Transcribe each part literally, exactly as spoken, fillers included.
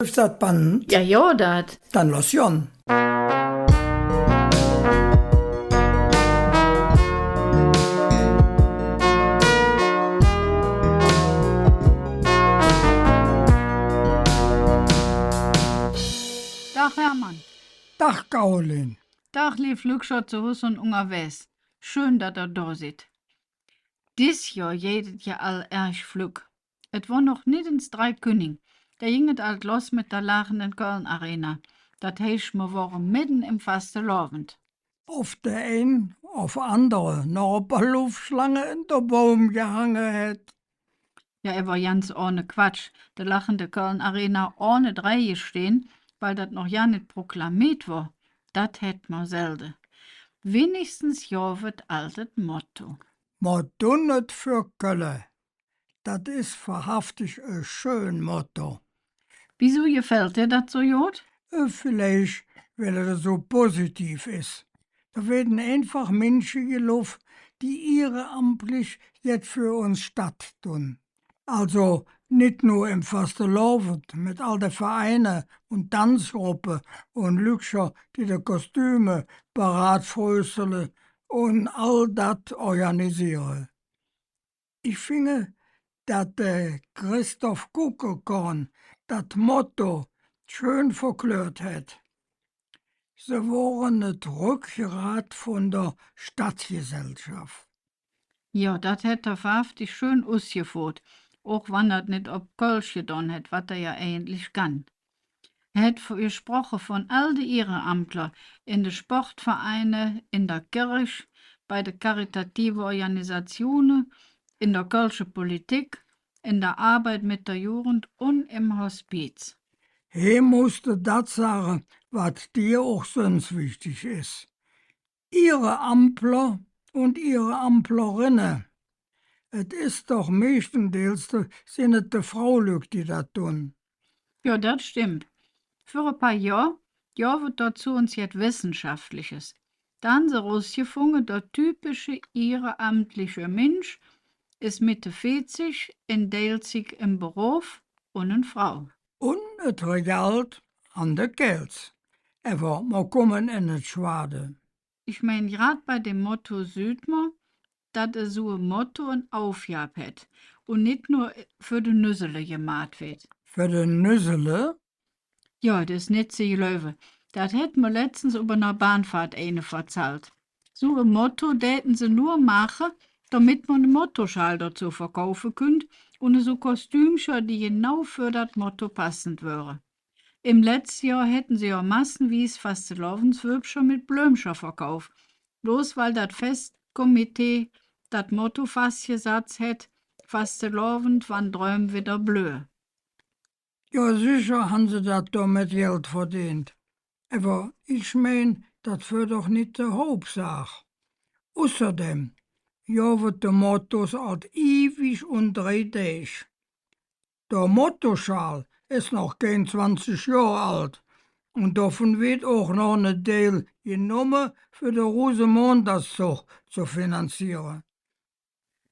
Läuf dat Band? Jo, jo, dat. Dann loss gonn. Dag, Hermann. Dag, Caroline. Dag, leev Lückcher zo Hus un ungerwägs. Schön, dat ehr do sid. Dis Johr geiht et jo all ärg flöck. Et wor noch nit ens drei Künning, do ging et ald loss met der Lachenden Köln Arena. Dat heiß, mer wore medden em Fastelovend. Ov der ein ov andere noch e paar Luffschlange en der Baum gehange hät. Jo, ävver ganz ohne Quatsch. De Lachende Köln Arena ohne Dreih gestehn, weil dat noch gar nit proklameet wor, dat hät mer selde. Winnigstens gov et ald et Motto. Mer dun et för Kölle. Dat es wahrhaftig e schön Motto. Wiesu gefällt dir dat su god? Äh, villeich, weil et esu positiv es. Do weeden einfach Minsche gelovv, die ehrenamtlich jet för uns Stadt dun. Alsu nit nor em Fastelovend met all de Vereine un Danzgruppe un Lückcher, die de Kostüme parat frößele un all dat organisiere. Ich finge, dat der Christoph Kuckelkorn dat Motto schön verklört hät. Se wore et Rückgrat vun der Stadtgesellschaff. Jo, dat hät hä wahrhaftig schön usgeföhrt, och wann hä dat nit op Kölsch gedon hät, wat hä jo eigentlich kann. Hä hät gesproche vun all de Ehrenamtler en de Sportvereine, en der Kirch, bei de karitative Organisatione, en der kölsche Politik, en der Arbeid met der Jugend un em Hospiz. He muss dat sage, wat dir och söns wichtig es. Ehrenamtler un Ehrenamtlerinne. Et es doch miestendeils de, sin et de Fraulück, die dat dun. Jo, dat stemmp. Vör e paar Johr gov et dozo ens jet Wessenschaftliches. Do han se erusgefunge, der typische ehrenamtliche Minsch es Medde veezig, en Deilzigg em Berof un en Frau. Un et regalt an de Kääls. Ävver mer kumme en et Schwade. Ich mein, grad bei däm Motto süht mer, dat esu e Motto en Aufgab hät un nit nor för de Nüsele gemaht weed. För de Nüsele? Jo, dat es nit ze gläuve. Dat hät mer letztens op ener Bahnfahrt eine verzallt. Su e Motto däte se nor maache, domet mer en Mottoschal dozo verkaufe künnt un esu Kostümcher, die genau för dat Motto passend wöre. Em letze Johr hätte se jo massewies Fastelovendswöbcher met Blömcher verkauf, bloß weil dat Festkomitee dat Motto fassgesatz hät: Fastelovend, wann Dräum widder blöhe. Jo, secher han se dat domet Geld verdeent. Ävver ich mein, dat wör doch nit de Haupsaach. Usserdäm gov et de Mottos ald iwig un drei Däg. Der Mottoschal es noch kein zwanzig Johr ald, un dovun weed och noch ene Deil genomme, för der Rusemondagszog ze finanziere.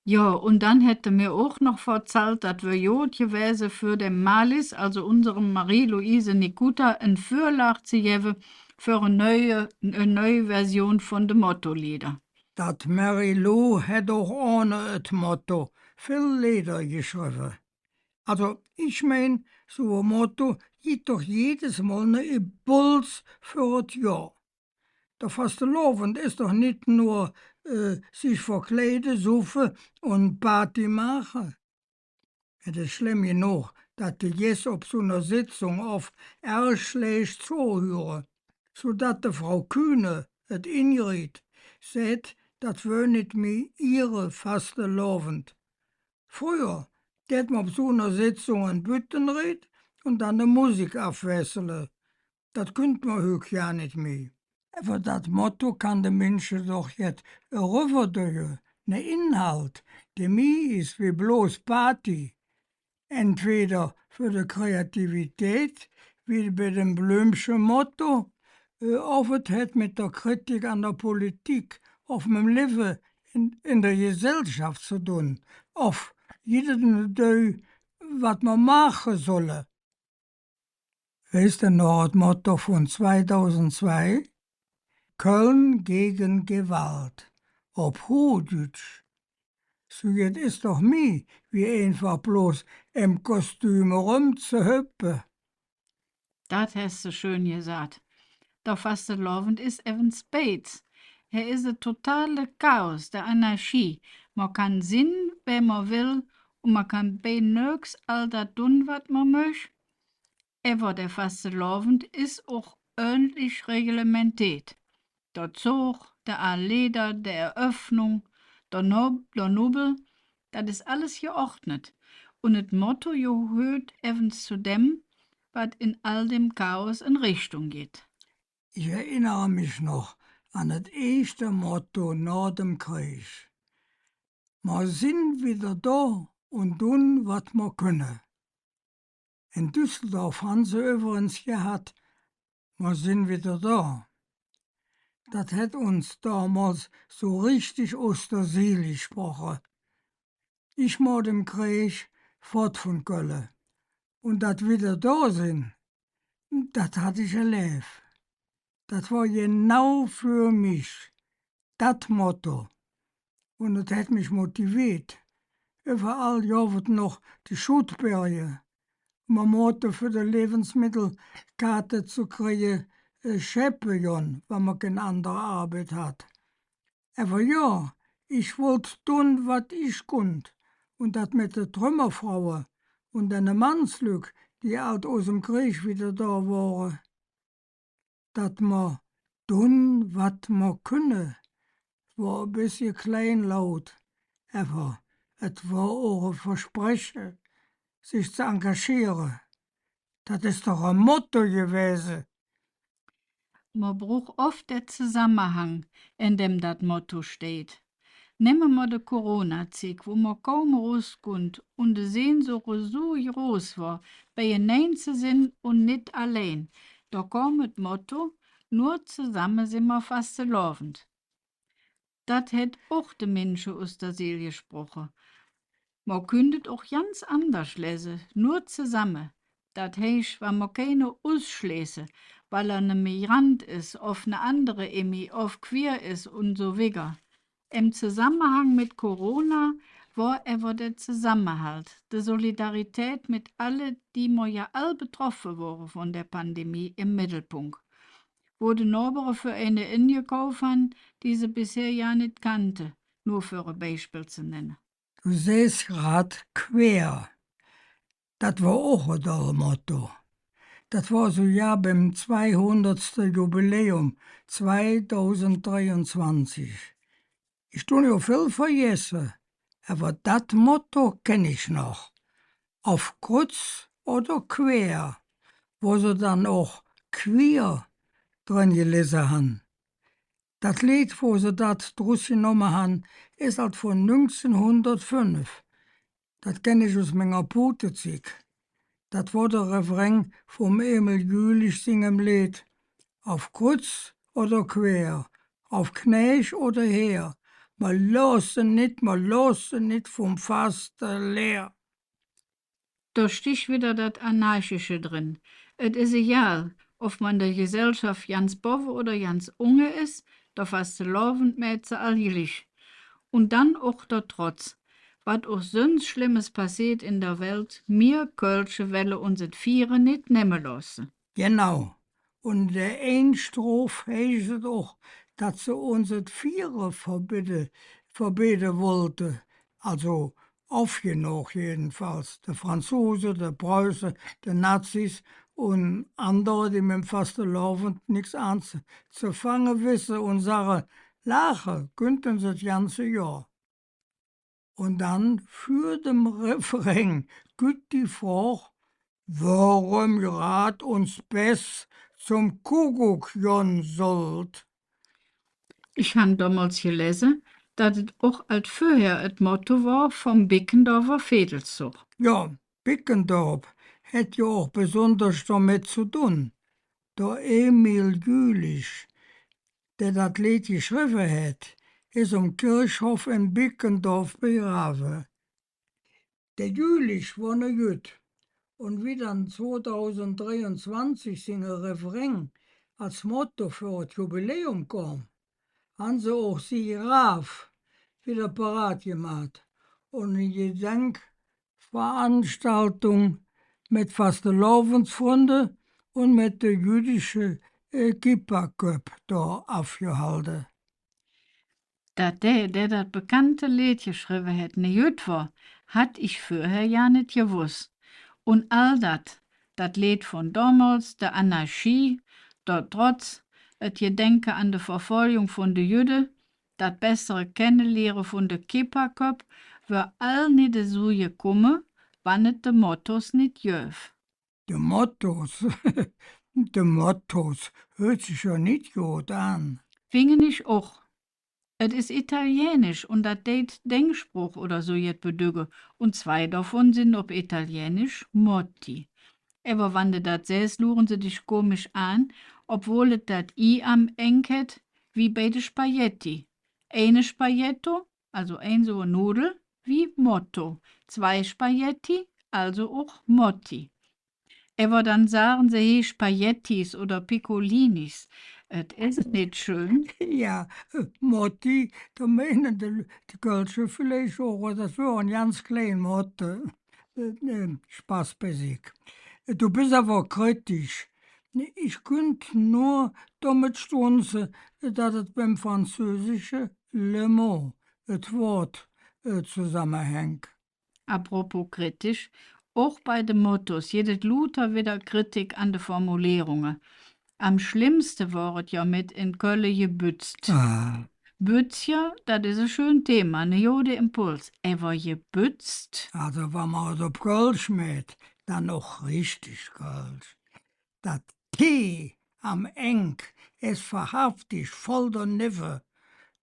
Jo, un dann hät hä mir och noch verzallt, dat wör god gewäse, för dem Malis, alsu unserem Marie-Luise Nikuta, en Vörlag ze gevve för en neue, en neue Version vun de Motto-Leeder. Dat Mary Lou hät och ohne et Motto vill Leeder geschrevve. Alsu, ich mein, su e Motto gitt doch jedes Mol ene Impuls för et Johr. Der Fastelovend es doch nit nor, äh, sich verkleide, suffe un Party maache. Et es schlemm genog, dat de Gäss op su ener Sitzung off ärg schlääch zohüre, su dat de Frau Kühne, et Ingrid, säht, dat wör nit mih ehre Fastelovend. Fröher dät mer op su ener Sitzung en Büttenritt un dann de Musik avwähßele. Dat künnt mer hügg jo nit mih. Ävver dat Motto kann de Minsche doch jet erüvverdäue, ne Inhalt, dä mih es wie bloß Party. Entweder för de Kreativität, wie bei dem Blömche-Motto, äh, ov et hät met der Kritik an der Politik, ov mem Levve en, en der Gesellschaff ze dun, ov jiddedem Däu, wat mer maache solle. Weiß de noch et Motto vun zweidausendzwei? Köln gegen Gewalt, op Huhdütsch. Su jet es doch mih, wie einfach bloß em Kostüm erömzehöppe. Dat häs de schön gesaht. Der Fastelovend es evvens beids. Hä es e totale Chaos, de Anarchie. Mer kann sin, wä mer well, un mer kann beinöchs all dat dun, wat mer möch. Ävver der Fastelovend es och ööntlich reglementeet. Der Zog, der Aal Leeder, de Eröffnung, der Nob-, der Nubbel, dat es alles geordnet. Un et Motto gehööt evvens zo däm, wat en all däm Chaos en Richtung geiht. Ich erinnere mich noch an et eeschte Motto noh dem Kreeg: Mer sin widder do un dun, wat mer künne. En Düsseldorf han se üvvrigens gehatt: Mer sin widder do. Dat hät uns domols su richtig us der Siel gesproche. Ich moot em Kreeg fott vun Kölle. Un dat Widder-Do-Sin, dat hatt ich erläv. Dat wor genau för mich dat Motto. Un et hät mich motiveet. Üvverall gov et noch die Schuttberge. Mer moote för de Lebensmittelkaate ze krige, äh, scheppe gonn, wann mer kein andere Arbeid hatt. Ävver jo, ich wollt dun, wat ich kunnt, un dat met de Trümmerfraue un denne Mannslück, die ald us dem Kreeg widder do wore. Dat mer dun, wat mer künne, wor e bessche kleinlaut, ävver et wor och e Verspreche, sich ze engagiere. Dat es doch e Motto gewäse. Mer bruch off der Zesammehang, en däm dat Motto steiht. Nemme mer de Corona-Zigg, wo mer kaum erus kunnt un de Sehnsuch esu groß wor, beienein ze sin un nit allein. Do kom et Motto: Nor zesamme sin mer Fastelovend. Dat hät och de Minsche us der Siel gesproche. Mer künnt et och ganz anders lese: Nor zesamme. Dat heiß, wann mer keine usschleeße, weil hä ne Migrant es, ov ne andere Immi, ov queer es un su wigger. Em Zesammehang met Corona wor ävver der Zesammehald, de Solidarität met alle, die mer jo all betroffe wore vun der Pandemie, em Meddelpunk. Wo de Nobere för eine engekauf han, die se bisher jo nit kannte, nor för e Beispill ze nenne. Do sähs grad queer. Dat wor och e doll Motto. Dat wor su, jo, beim zweihundertste Jubiläum zweidausenddreiunzwanzig. Ich dun jo vill vergesse, ävver dat Motto kenn ich noch. Ov krütz oder quer, wo se dann och queer dren gelese han. Dat Leed, wo se dat drus genomme han, es ald vun nüngzehnhundertfünf. Dat kenn ich us minger Puutezigg. Dat wor der Refrain vum Emil Jülich singem Leed: Ov krütz oder quer, ov Knääch oder Häär, mer looße nit, mer looße nit vum Faste leer. Do stich widder dat Anarchische dren. Et es egal, ov mer en der Gesellschaff ganz bovve oder ganz unge es, der Fastelovend mäht se all glich. Un dann och der Trotz. Wat och söns Schlemmes passeet en der Welt, mir Kölsche welle uns et Fiere nit nemme looße. Genau. Un en der ein Stroph heiß et och, dat se uns et Fiere verbedde, verbedde wollte. Alsu off genog jedenfalls. De Franzuse, de Preuße, de Nazis un andere, die mem Fastelovend nix aanzefange wesse un sage, laache künnte se et ganze Johr. Un dann för dem Refrain kütt die Frog, woröm grad uns Päss zom Kuckuck gonn sollt. Ich han domols gelese, dat et och ald vörher et Motto wor vum Bickendorfer Veedelszog. Jo, Bickendorf hät jo och besonders domet ze dun. Der Emil Jülich, dä dat Leed geschrevve hät, es om Kirchhoff en Bickendorf begrave. Der Jülich wor ne Jüdd. Un wie dann zweidausenddreiunzwanzig singe Refrain als Motto för et Jubiläum kom, han se och si Grav widder parat gemaht un en Gedenkveranstaltung met Fastelovendsfründe un met de jüdische, äh, Kippaköpp do avgehalde. Dat dä, dä dat bekannte Leed geschrevve hät, ne Jüdd wor, hatt ich vörher jo nit gewoss. Un all dat, dat Leed vun domols, de Anarchie, der Trotz, et Gedenke an de Verfolgung vun de Jüdde, dat bessere Kenneliere vun de Kippaköpp, wör all nit esu gekumme, wann et de Mottos nit göv. De Mottos. De Mottos. Hürt sich jo nit god aan. Fingen ich och. Et es italienisch un dat deit Denkspruch oder su jet bedügge, un zwei dovun sin op Italienisch Motti. Ävver wann de dat sähs, luure se dich komisch aan, ovwohl et dat I am Engk hät, wie bei de Spaghetti. Eine Spaghetto, alsu ein su en Nudel, wie Motto. Zwei Spaghetti, alsu och Motti. Ävver dann sage se hee Spaghettis oder Piccolinis. Et es nit schön. Jo, äh, Motti, do meine de, de Kölsche villeich och, dat wör en ganz klein Motte. Äh, äh, Spass beisigg. Äh, do bes ävver kritisch. Ich künnt nor domet strunze, dat et beim Französische le mot, et Wood, äh, zosammehängk. Apropos kritisch, och bei de Mottos gitt et luuter widder Kritik an de Formulierunge. Am schlimmste wor et jo met en Kölle gebützt. Ah. Bützcher, dat es e schön Thema, ne gode Impuls. Ävver gebützt? Alsu, wann mer et op Kölsch mäht, dann och richtig Kölsch. Dat T am Engk es wahrhaftig voll dernevve.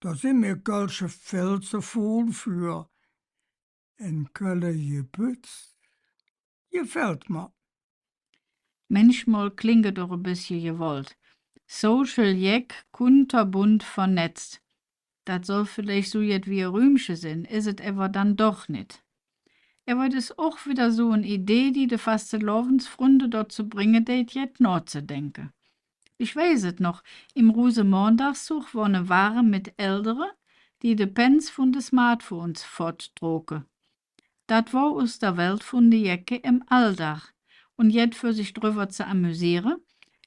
Do sin mir Kölsche vill ze fuul för. En Kölle gebützt. Gefällt mer. Mänchmol klingk et och e bessche gewollt. Social Jeck, kunterbunt vernetzt. Dat soll villeich su jet wie e Rümche sin, es et ävver dann doch nit. Ävver et es och widder su en Idee, die de Fastelovendsfründe dozo bränge deit, jet nohzedenke. Ich weiß et noch, em Rusemondagszog wor ne Wage met Eldere, die de Pänz vun de Smartphones fottdroge. Dat wor us der Welt vun de Jecke em Alldag, un jet för sich drüvver ze amüsiere,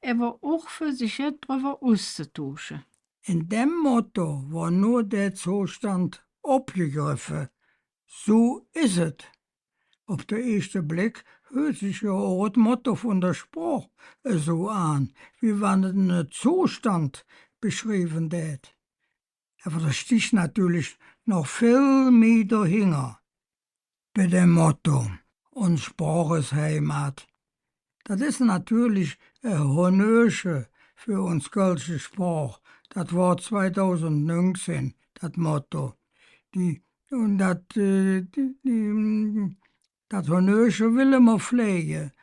ävver och för sich jet drüvver uszetuusche. En däm Motto wor nor der Zostand opgegreffe, su es et. Op der eeschte Bleck hürt sich jo och et Motto vun der Sproch esu aan, wie wann et ene Zostand beschrieve dät. Ävver do stich natörlich noch vill mih dohinger. Bei däm Motto, uns Sproch es Heimat. Dat es natörlich e Honnörche för uns kölsche Sproch, dat wor zweidausendnüngzehn dat Motto. Die, un dat, äh, die, die, mm, dat Honnörche welle mer fläge,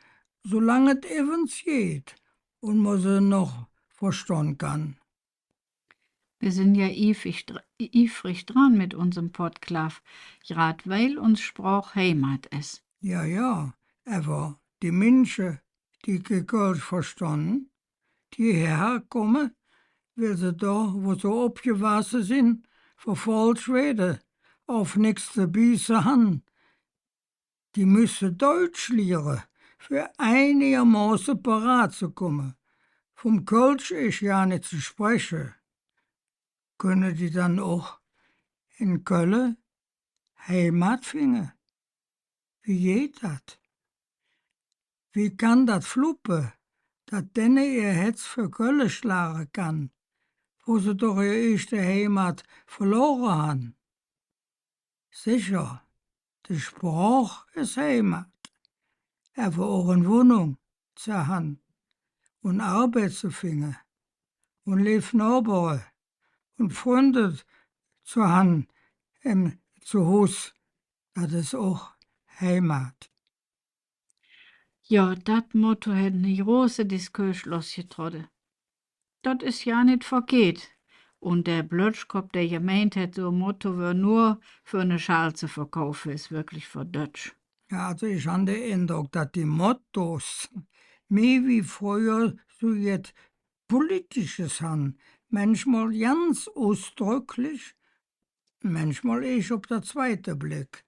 su lang et evvens geiht un mer se noch verstonn kann. Mir sin jo iefrig dr-, iefrig dran met unsem Podklaaf, grad weil uns Sproch Heimat es. Jo, jo, ävver die Minsche, die kei Kölsch verstonn, die heeher kumme, weil se do, wo se opgewahße sin, verfolg weede, ov nix ze bieße han, die müsse Deutsch liere, för einigermoße parat ze kumme. Vum Kölsch es jo nit ze spreche. Künne die dann och en Kölle Heimat finge? Wie geiht dat? Wie kann dat fluppe, dat denne ehr Hätz för Kölle schlage kann, wo se doch ehr eeschte Heimat verlore han? Secher, de Sproch es Heimat, ävver och en Wonnung ze han un Arbeid ze finge un leev Nohbere un Fründe ze han em Zohus, dat es och Heimat. Jo, dat Motto hät ene große Diskurs lossgetrodde. Dat es jo nit verkeht. Un der Blötschkopp, dä gemeint hät, su e Motto wör nor för ene Schal ze verkaufe, es wirklich verdötsch. Alsu ich han der Endrock, dat die Mottos mih wie fröher su jet Politisches han, mänchmol ganz usdröcklich, mänchmol eesch op der zweite Bleck.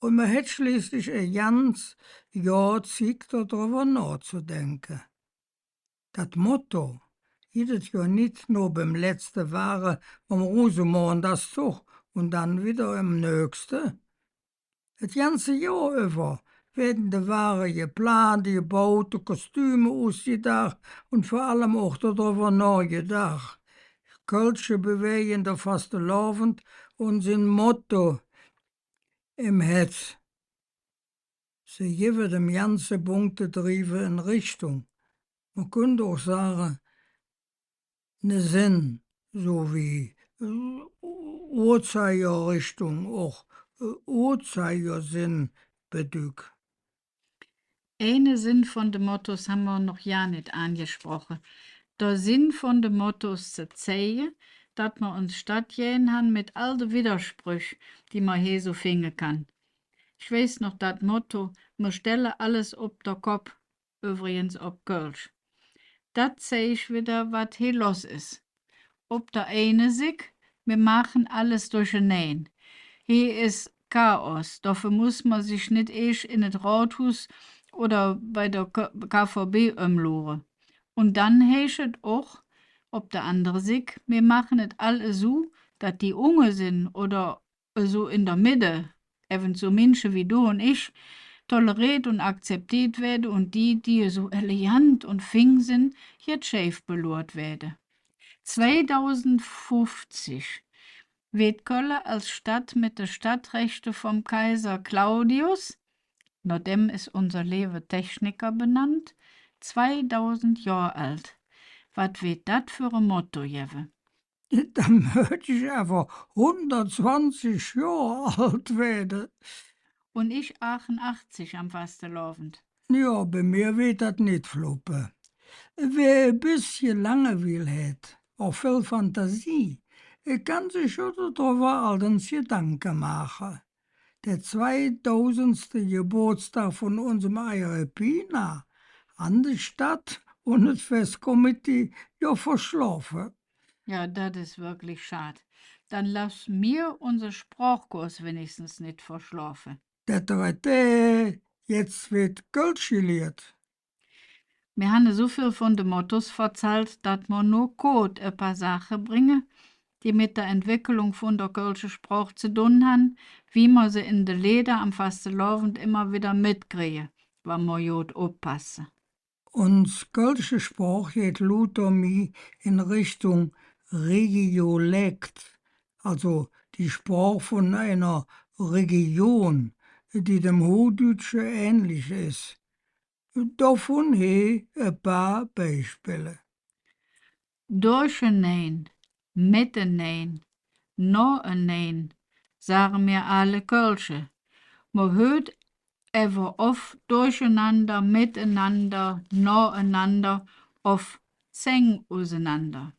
Un mer hät schleeßlich e ganz Johr Zigg, dodrüvver nohzedenke. Dat Motto gitt et jo nit nor beim letzte Wage, beim Rusemondagszog un dann widder em nöchste. Et ganze Johr üvver weede de Wage geplant, gebaut, de Kostüme usgedaach un vür allem och dodrüvver nohgedaach. Kölsche bewäge der Fastelovend un sing Motto em Hätz. Se gevve dem ganze bunte Drieve en Richtung. Mer künnt och sage, ne Senn, su wie, äh, Uhrzeigerrichtung och, äh, Uhrzeigersenn bedügg. Eine Senn vun de Mottos han mer noch gar nit aangesproche. Der Senn vun de Mottos ze zeige, dat mer uns Stadt gään han met all de Widdersprüch, die mer hee su finge kann. Ich weiß noch dat Motto: Mer stelle alles op der Kopp, üvvrigens op Kölsch. Dat zeig widder, wat hee loss es. Op der eine Sigg, mer maache alles durchenein. Hee es Chaos, doför muss mer sich nit eesch en et Rodhuus oder bei der K-, K V B ömluure. Un dann heiß et och, op der andere Sigg, mer maache et all esu, dat die unge sin oder esu en der Medde, evvens su Minsche wie do un ich, tolereet un akzepteet weede un die, die esu elegant un fing sin, jet scheif beluurt weede. Zweidausendfuffzig weed Kölle als Stadt met de Stadtrechte vum Kaiser Claudius, noh däm es unse leeve Techniker benannt, zweidausend Johr ald. Wat weed dat för e Motto gevve? Do mööt ich ävver hundertzwanzig Johr ald weede. Un ich aachunachzig am Fastelovend. Jo, bei mir weed dat nit fluppe. Wä e bessche Langewiel hät, och vill Fantasie, kann sich jo dodrüvver allerdings Gedanke maache. Der zweidausendste Gebootsdag vun unsem Agrippina han de Stadt un et Festkomitee jo verschlofe. Jo, dat es wirklich schad. Dann loss mer unse Sprochkurs winnigstens nit verschlofe. Der Traité, jetz weed Kölsch geliert. Mer han esu vill vun de Mottos verzallt, dat mer nor koot e paar Saache bränge, die met der Entwicklung vun der kölsche Sproch ze dun han, wie mer se en de Leeder am Fastelovend immer widder metkrige, wann mer god oppasse. Uns kölsche Sproch geiht luuter mih en Richtung Regiolekt, alsu die Sproch vun einer Region, die dem Huhdütsche ähnlich es. Dovun hee e paar Beispille. Durchenein, metenein, nohenein, sage mer aale Kölsche. Mer hööt ävver off durchenander, metenander, nohenander ov zäng usenander.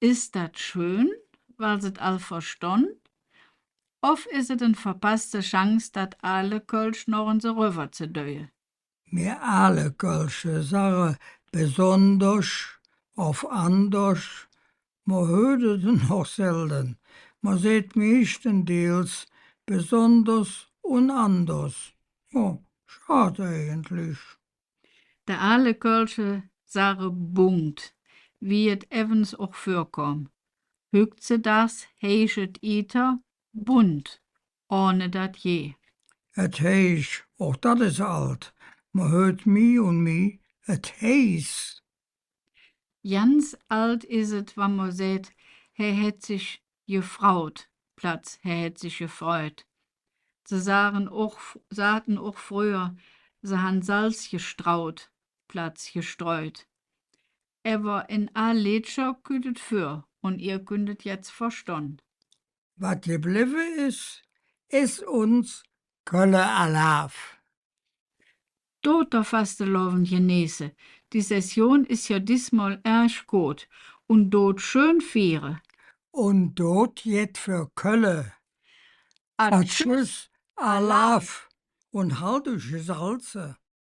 Es dat schön, weil se et all verstonn? Ov es et en verpasste Chance, dat aale Kölsch noch ens erövver ze däue? Mir aale Kölsche sage besonders ov anders, mer hööt et noch selde. Mer säht miehstendeils besonders un anders. Jo, schad eigentlich. De aale Kölsche sage bunt, wie et evvens och vürkom. Hüggzedags heiß et iher bunt, ohne dat G. Et heiß, och dat es ald, mer hööt mih un mih, et heiß. Ganz ald es et, wann mer säht, hä hät sich gefraut, platz hä hät sich gefreut. Se sagen och, saten och fröher, se han Salz gestraut, platz gestreut. Ävver en aal Leedcher kütt et vür, un ehr künnt et jetz verstonn. Wat geblevve es, es uns Kölle Alaaf. Dot der Fastelovend geneeße. Die Session es jo dismol ärg koot. Un dot schön fiere. Un dot jet för Kölle. Atschüss, Alaaf. un haldt üch Salze